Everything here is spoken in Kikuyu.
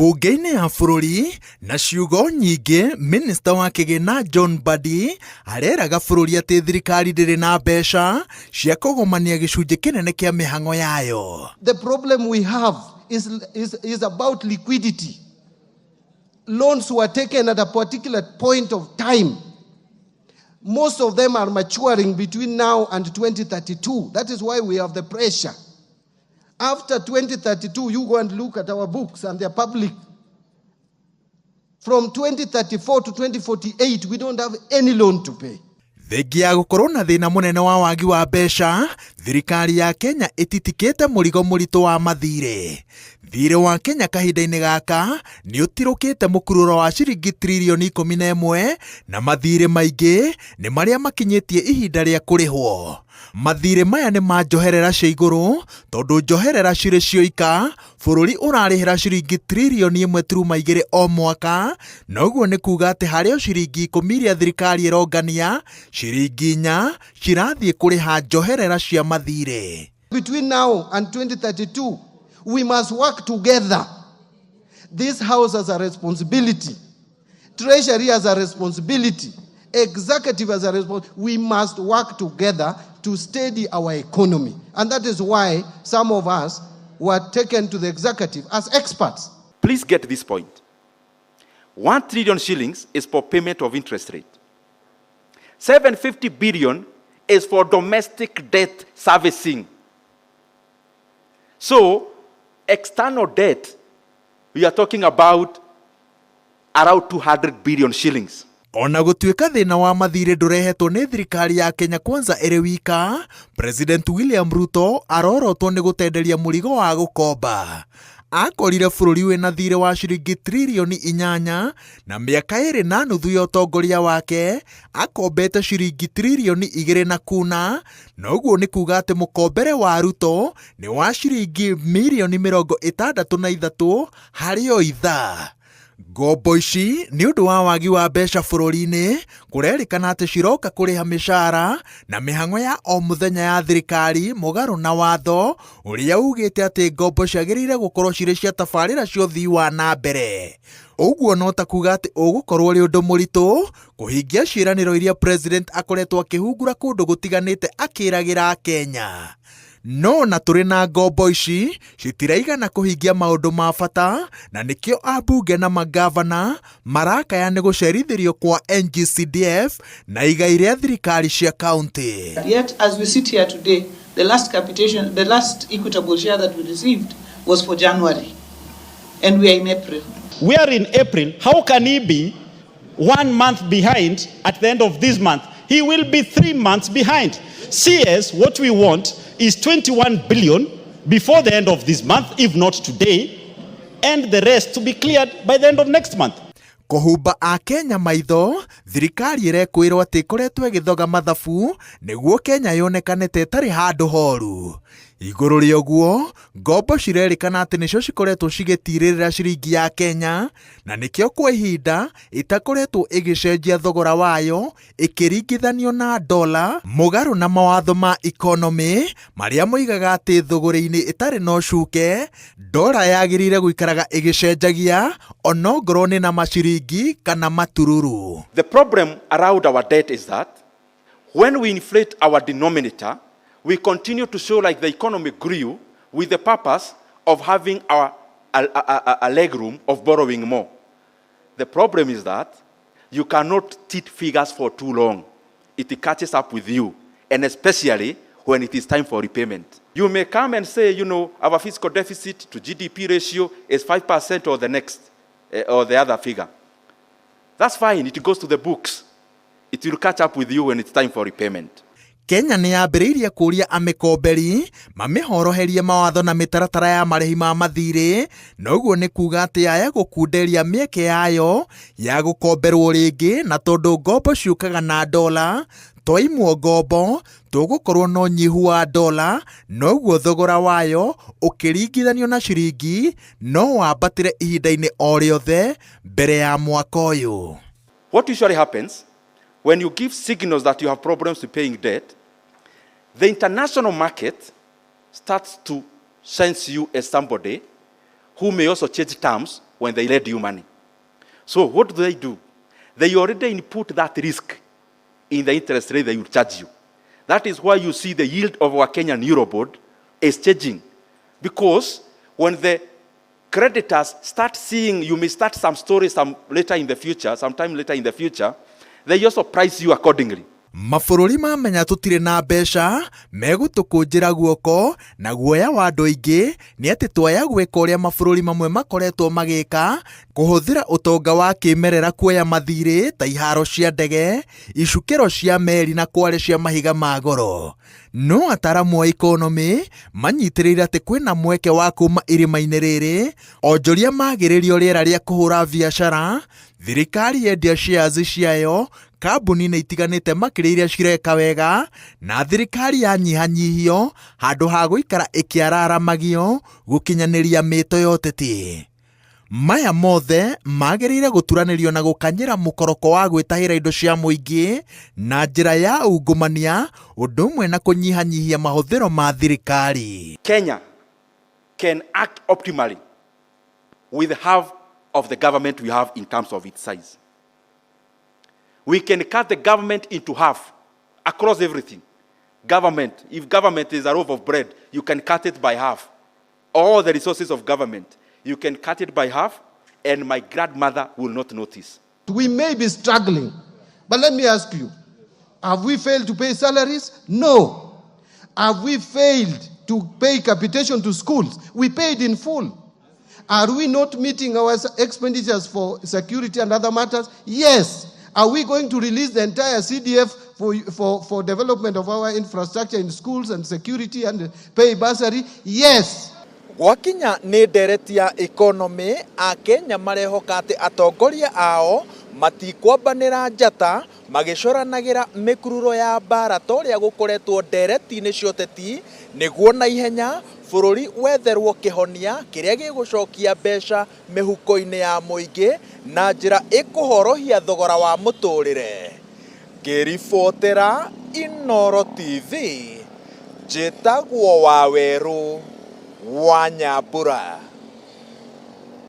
Mbunge-inĩ ya bũrũri na ciugo nyingĩ, minista wa kĩgĩna John Mbadi areraga bũrũri atĩ thirikari ndĩrĩ na mbeca cia kũgomania gĩcunjĩ kĩnene kĩa mĩhang'o yayo. The problem we have is about liquidity. Loans were taken at a particular point of time. Most of them are maturing between now and 2032. That is why we have the pressure. After 2032, you go and look at our books and they're public. From 2034 to 2048, we don't have any loan to pay. Thengia ya gũkorwo na thĩna mũnene wa wagi wa mbeca, thirikari ya Kenya ĩtitikĩte mũrigo mũritũ wa mathirĩ. Thirĩ wa Kenya kahinda-inĩ gaka nĩ ũtirũkĩte mũkururo wa ciringi tririoni 11 na mathirĩ maingĩ nĩ marĩa makinyĩtie ihinda rĩa kũrĩhwo. Mathirĩ maya nĩ ma njoherera cia igũrũ tondũ njoherera cirĩ cioika bũrũri ũrarĩhĩra ciringi tririoni 1.2 o mwaka, na ũguo nĩ kuga atĩ harĩ o ciringi 10 iria thirikari ĩrongania, ciringi 4 cirathiĩ kũrĩha njoherera cia mathirĩ. Between now and 2032, we must work together. This house has a responsibility. Treasury has a responsibility. Executive has a responsibility. We must work together to steady our economy. And that is why some of us were taken to the executive as experts. Please get this point. 1 trillion shillings is for payment of interest rate. 750 billion is for domestic debt servicing. So, external debt, we are talking about around 200 billion shillings. Ona gũtuĩka thĩna wa mathirĩ ndũrehetwo nĩ thirikari ya Kenya Kwanza ĩrĩ wika, President William Ruto arorotwo nĩ gũtenderia mũrigo wa gũkomba. Akorire bũrũri wĩna thirĩ wa ciringi tririoni 8 na mĩaka 2.5 ya ũtongoria wake akombete ciringi tririoni 2 na kuna, na ũguo nĩ kuga atĩ mũkombere wa Ruto nĩ wa ciringi mirioni 63 harĩ o ithaa. Ngombo ici nĩ ũndũ wa wagi wa mbeca bũrũri-inĩ kũrerĩkana atĩ ciroka kũrĩha mĩcara na mĩhang'o ya o mũthenya ya thirikari mũgarũ na watho ũrĩa ugĩte atĩ ngombo ciagĩrĩire gũkorwo cirĩ cia tabarĩra cia ũthii wa na mbere. Ũguo no ta kuga atĩ ũgũkorwo ũrĩ ũndũ mũritũ kũhingia ciĩranĩro iria president akoretwo akĩhungura kũndũ gũtiganĩte akĩragĩra Kenya. No na tũrĩ na ngombo ici citiraigana kũhingia maũndũ ma bata, na nĩkĩo ambunge na magavana marakaya nĩ gũcerithĩrio kwa NGCDF na igai rĩa thirikari cia kaunti. Yet, as we sit here today, the last capitation, the last equitable share that we received was for January, and we are in April. We are in April. How can he be 1 month behind at the end of this month? He will be 3 months behind. CS, what we want is 21 billion before the end of this month, if not today, and the rest to be cleared by the end of next month. Kũhumba a Kenya maitho, thirikari ĩrekwĩrwo atĩ ĩkoretwo ĩgĩthoga mathabu nĩguo Kenya yonekane ta ĩtarĩ handũ horu. Igũrũ rĩa ũguo, ngombo cirerĩkana atĩ nĩcio cikoretwo cigĩtirĩrĩra ciringi ya Kenya, na nĩkĩo kwa ihinda ĩtakoretwo ĩgĩcenjia thogora wayo ĩkĩringithanio na dola, mũgarũ na mawatho ma economy marĩa moigaga atĩ thũgũrĩ-inĩ ĩtarĩ na ũcuke, dola yagĩrĩire gũikaraga ĩgĩcenjagia onongorwo nĩ na maciringi kana matururu. The problem around our debt is that when we inflate our denominator, we continue to show like the economy grew with the purpose of having a leg room of borrowing more. The problem is that you cannot cheat figures for too long. It catches up with you, and especially when it is time for repayment. You may come and say, our fiscal deficit to GDP ratio is 5% or the next, or the other figure. That's fine, it goes to the books. It will catch up with you when it's time for repayment. Kenya nĩ yambĩrĩirie kũũria amĩkomberi mamĩhoroherie mawatho na mĩtaratara ya marĩhi ma mathirĩ, na ũguo nĩ kuga atĩ yaya gũkunderia mĩeke yayo ya gũkomberwo rĩngĩ, na tondũ ngombo ciũkaga na dola, twaimwo ngombo tũgũkorwo na ũnyihu wa dola, na ũguo thogora wayo ũkĩringithanio na ciringi no wambatĩre ihinda-inĩ o rĩothe mbere ya mwaka ũyũ. What usually happens when you give signals that you have problems with paying debt, the international market starts to sense you as somebody who may also change terms when they lend you money. So what do they do? They already input that risk in the interest rate they will charge you. That is why you see the yield of our Kenyan Eurobond is changing. Because when the creditors start seeing, you may start some stories some later in the future, sometime later in the future, they also price you accordingly. Mabũrũri mamenya tũtirĩ na mbeca megũtũkũnjĩra guoko na guoya wa andũ aingĩ nĩ atĩ twaya gwĩka ũrĩa mabũrũri mamwe makoretwo magĩka kũhũthĩra ũtonga wa kĩmerera kuoya mathirĩ ta iharo cia ndege, icukĩro cia meri na kware cia mahiga ma goro. No ataramu a ikonomĩ manyitĩrĩire atĩ kwĩna mweke wa kuma irima-inĩ rĩrĩ onjoria magĩrĩrio rĩera rĩa kũhũra biacara, thirikari yendia shares ciayo kambuni-inĩ itiganĩte makĩria iria cireka wega na thirikari yanyihanyihio handũ ha gũikara ĩkĩararamagio gũkinyanĩria mĩto ya ũteti. Maya mothe magĩrĩire gũturanĩrio na gũkanyĩra mũkoroko wa gwĩtahĩra indo cia mũingĩ na njĩra ya ungumania ũndũ ũmwe na kũnyihanyihia mahũthĩro ma thirikari. Kenya can act optimally with half of the government we have in terms of its size. We can cut the government into half across everything. Government, if government is a loaf of bread, you can cut it by half. All the resources of government, you can cut it by half, and my grandmother will not notice. We may be struggling, but let me ask you, have we failed to pay salaries? No. Have we failed to pay capitation to schools? We paid in full. Are we not meeting our expenditures for security and other matters? Yes. Are we going to release the entire CDF for development of our infrastructure in schools and security and pay bursary? Yes. Gwakinya nĩ ndereti ya ikonomĩ, Akenya marehoka atĩ atongoria ao matikwambanĩra njata magĩcoranagĩra mĩkururo ya mbara ta ũrĩa gũkoretwo ndereti-inĩ cia ũteti nĩguo na ihenya bũrũri wetherwo kĩhonia kĩrĩa gĩgũcokia mbeca mĩhuko-inĩ ya mũingĩ na njĩra ĩkũhorohia thogora wa mũtũrĩre. Ngĩribotera Inooro TV, njĩtagwo Wawerũ wa Nyambura.